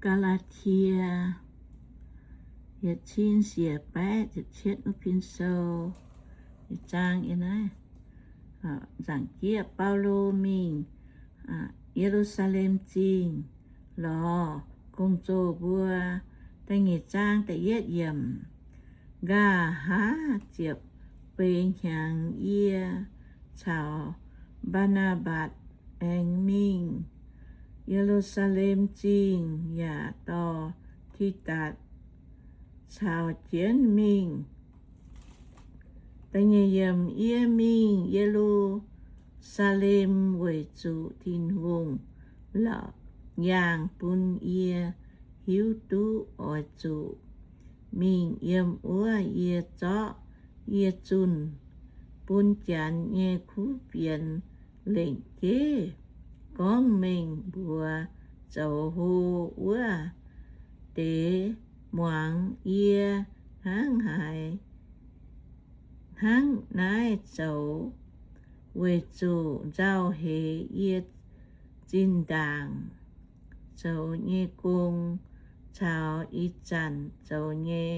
Gaa^laa^tie yietc cin siec baeqv ziepc cietv wuov pin sou. Zaang yie naaiv, nzaangc jieqv Baulo mingh Ye^lu^saa^lem Zingh lorz gong-zoh mbuo. Da'nyeic zaang da'yietv yiemc. Nqa'haav ziepc feix hnyangx yie caux Mbaa^naa^mbatc aengx mingh Ye^lu^saa^lem Zingh yaac dorh Tidatc caux jienv mingh. Yie mingh Ye^lu^saa^lem weic zuqc Tin-Hungh laauc yaangh bun yie hiuv duqv oix zuqc mingh yiem wuov yie zorqv yie zunh bun Janx nyei kuv fienx lengc jeiv gorngv mengh mbuox zoux hlo wuov deix muangx yie hnangv haaix, hnangv naaiv zoux, weic zuqc nzauh heix yie zinh ndaangc zoux nyei gong caux ih zanc zoux nyei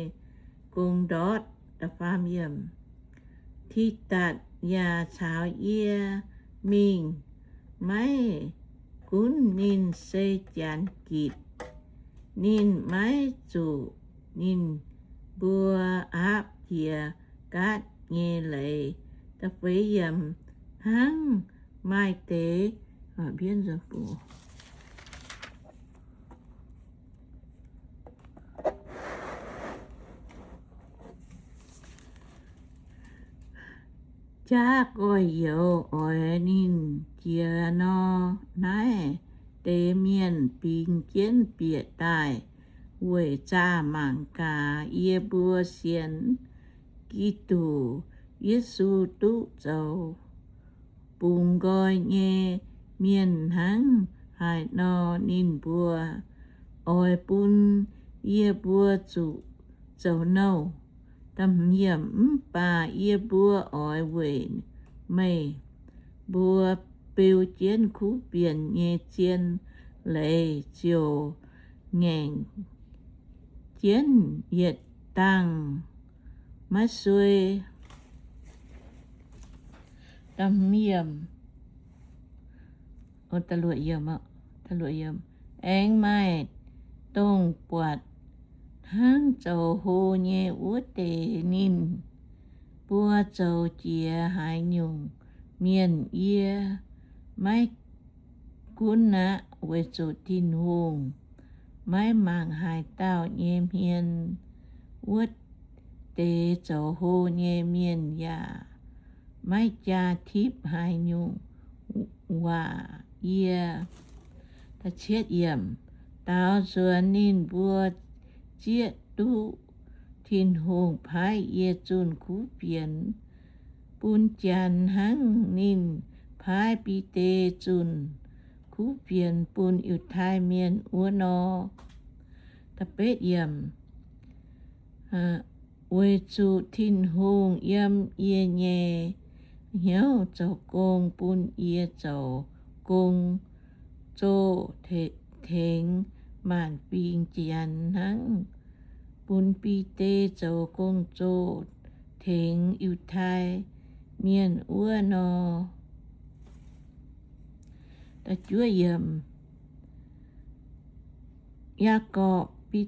gong ndortv. Tidatc yaac caux yie mingh. Maiv gunv ninh se Janx gitc, ninh maiv zuqc ninh mbuo aapv jiex gaatv nyei leiz. Hnangv maaih deix jaav gorx-youz oix ninh jiex nor, naaiv deix mienh bingx jienv bieqc daaih weic zaah mangc gaax yie mbuo sienx Giduc Yesu duqv zoux bungx nqoi nyei mienh hnangv haaix nor ninh mbuo oix bun yie mbuo zuqc zoux nouh. Mv baac yie mbuo oix weic meih mbuo beu jienv kuv fienx nyei zien leiz ziouc ngaengc jienv yietc dangh maiv suei. Aengx maaih dongh buatc hnangv zoux hlo nyei wuov deix ninh mbuo zoux jiex haaix nyungc mienh yie maiv gunv aqv, weic zuqc Tin-Hungh maiv mangc haaix dauh nyei hmien. Wuov deix zoux hlo nyei mienh yaac maiv jaa tipv haaix nyungc waac yie. Daaux nzuonx ninh mbuo zieqv duqv Tin-Hungh paaiv yie zunh kuv fienx bun Janx hnangv ninh paaiv Bide zunh kuv fienx bun Yiutai Mienh wuov nor. Weic zuqc Tin-Hungh yiem yie nyei hnyouv zoux gong bun yie zoux gong-zoh tengx maanc fingx Janx hnangv bun Bide zoux gong-zoh tengx Yiutai Mienh wuov nor. Yaagorpc, Bide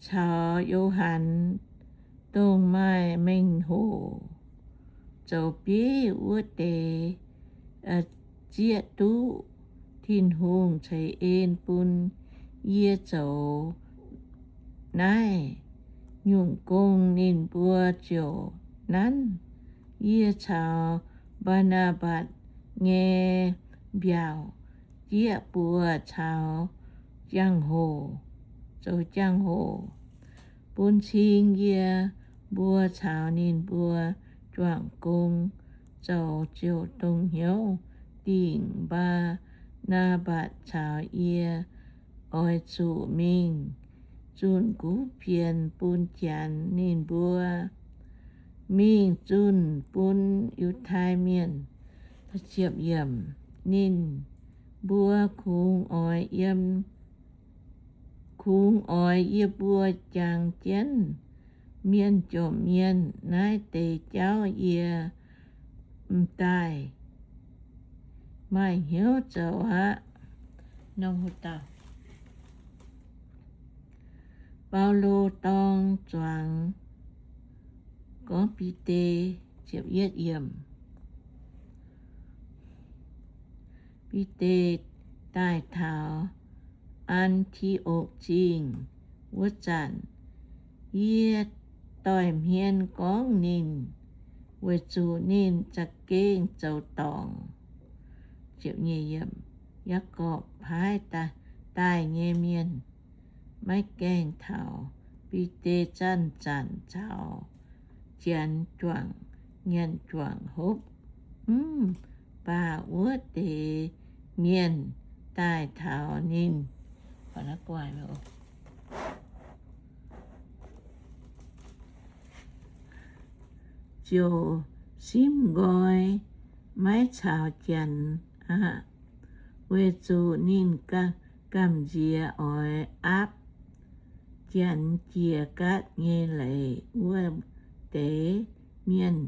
caux Yo^han, dongh maaih mengh hoc zoux bieiv wuov deix, zieqv duqv Tin-Hungh ceix en bun yie zoux naaiv nyungc gong, ninh mbuo ziouc nanv yie caux Mbaa^naa^mbatc nyei mbiaauc jieqv buoz caux jangx-hoc, zoux jangx-hoc bun cing yie mbuo caux ninh mbuo juangc gong zoux ziouc dongh hnyouv dingc Mbaa^naa^mbatc caux yie oix zuqc mingh zunh kuv fienx bun Janx ninh mbuo, mingh zunh bun Yiutai Mienh. Ninh mbuo kungx oix yiem, kungx oix yie mbuo jangx jienv mienh jomc mienh. Naaiv deix jauv yie m'daaih maaih hnyouv zoux aqv. Baulo Dorng Zuangx Gorngv Bide. Bide daaih taux An^ti^okc Zingh wuov zanc, yie doix-hmien gorngv ninh, weic zuqc ninh za'gengh zoux dorngc. Yaagorpc paaiv daaih nyei mienh maiv gaengh taux Bide zanc-zanc caux Janx juangc nyanc juangc hopv. Mv baac wuov deix mienh daaih taux ninh, ziouc simv nqoi, maiv caux Janx aqv, weic zuqc ninh gamh nziex oix aapv Janx jiex gaatv nyei leiz wuov deix mienh.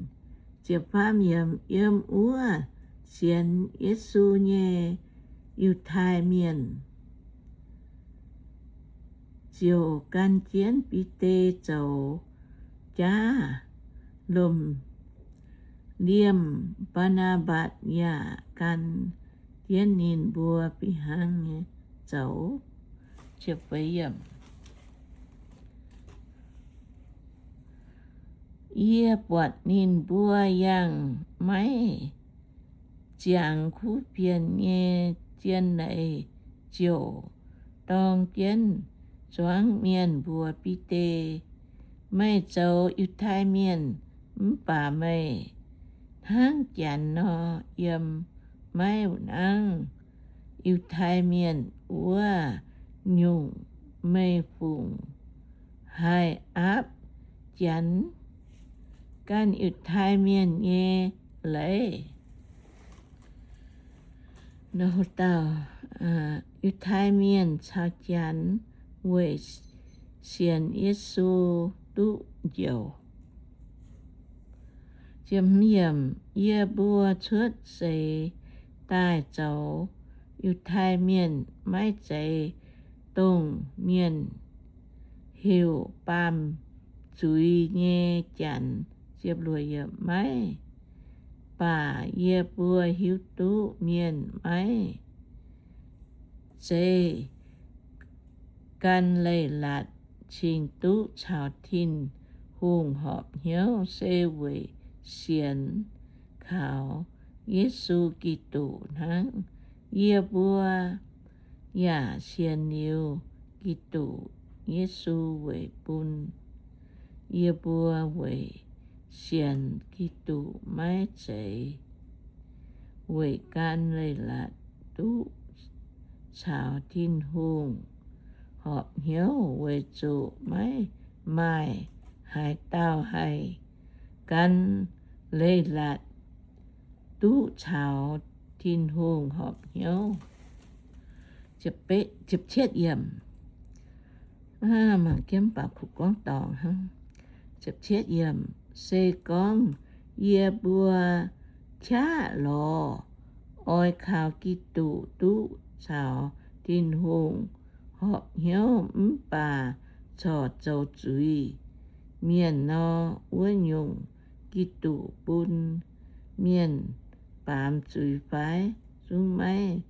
Yiem wuov sienx Yesu nyei Yiutai Mienh ziouc gan jienv Bide zoux jaav, lomh liemh Mbaa^naa^mbatc yaac gan jienv ninh mbuo fih hnangv nyei zoux. Yie buatc ninh mbuo yangh maiv ziangx kuv fienx nyei zien leiz, ziouc dorng jienv zuangx mienh mbuox Bide, Meih zoux Yiutai Mienh, mv baac meih hnangv Janx nor, yiem maiv nangv Yiutai Mienh wuov nyungc, meih fungc haih aapv Janx ganh Yiutai Mienh nyei leiz? Yiutai Mienh caux Janx weic sienx Yesu duqv njoux. Yie mbuo cuotv seix daaih zoux Yiutai Mienh, maiv zeiz dongh mienh heuc baamh zuiz nyei Janx. Maiv baac yie mbuo hiuv duqv mienh maiv zeiz gan leiz-latc cingx duqv caux Tin-Hungh horpc hnyouv, se weic sienx kaux Yesu Giduc hnangv. Yie mbuo yaac sienx liuz Giduc Yesu weic bun yie mbuo weic sienx Giduc, maiv zeiz weic gan leiz-latc duqv caux Tin-Hungh horpc hnyouv, weic zuqc maiv maaih haaix dauh haih gan leiz-latc duqv caux Tin-Hungh horpc hnyouv. Se gorngv yie mbuo qaqv lorz oix kaux Giduc duqv caux Tin-Hungh horpc hnyouv mv baac corc zoux zuiz mienh nor, wuov nyungc Giduc bun mienh baamz zuiz fai? Zungv maiv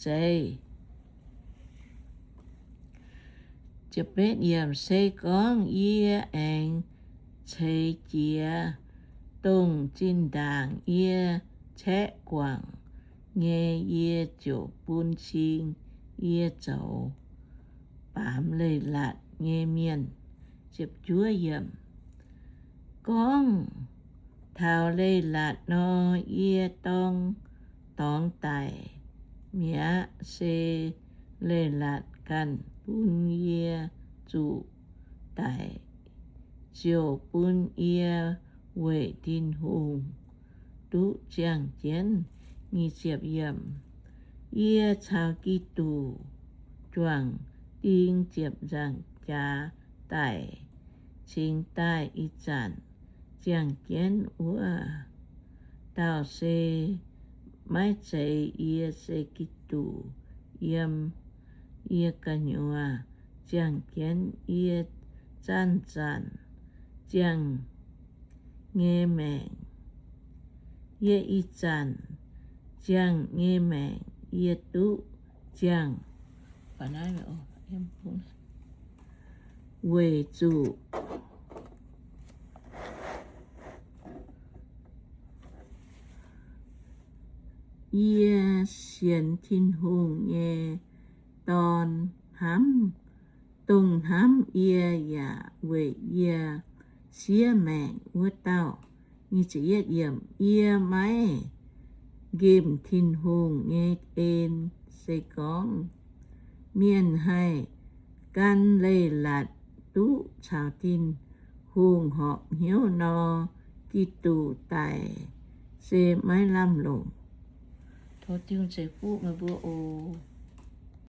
zeiz. Se gorngv yie aengx ceix jiez dongh zinh ndaangc yie caeqv guangc nyei, yie ziouc bun cing yie zoux baamz leiz-latc nyei mienh. Gorngv taux leiz-latc nor, yie dorng, dorngx daic mi'aqv. Se leiz-latc ganh bun yie zuqc daic, ziouc bun yie weic Tin-Hungh duqv ziangh jienv. Yie caux Giduc juangc ding ziepc nzaangc jaax daic cingx daaih ih zanc, ziangh jienv wuov dauh se maiv zeiz yie, se Giduc yiem yie gu'nyuoz ziangh jienv yie zanc-zanc ziangh nyei maengc. Yie ih zanc ziangh nyei maengc yie duqv ziangh weic zuqc yie sienx Tin-Hungh nyei Dorn hnamv, dongh hnamv yie yaac weic yie siev maengc wuov dauh. Yie maiv nqemh Tin-Hungh nyei en. Se gorngv mienh haih gan leiz-latc duqv caux Tin-Hungh horpc hnyouv nor, Giduc daic se maiv lamh longc. Tov Tin-Hungh ceix fuqv meih mbuo oc.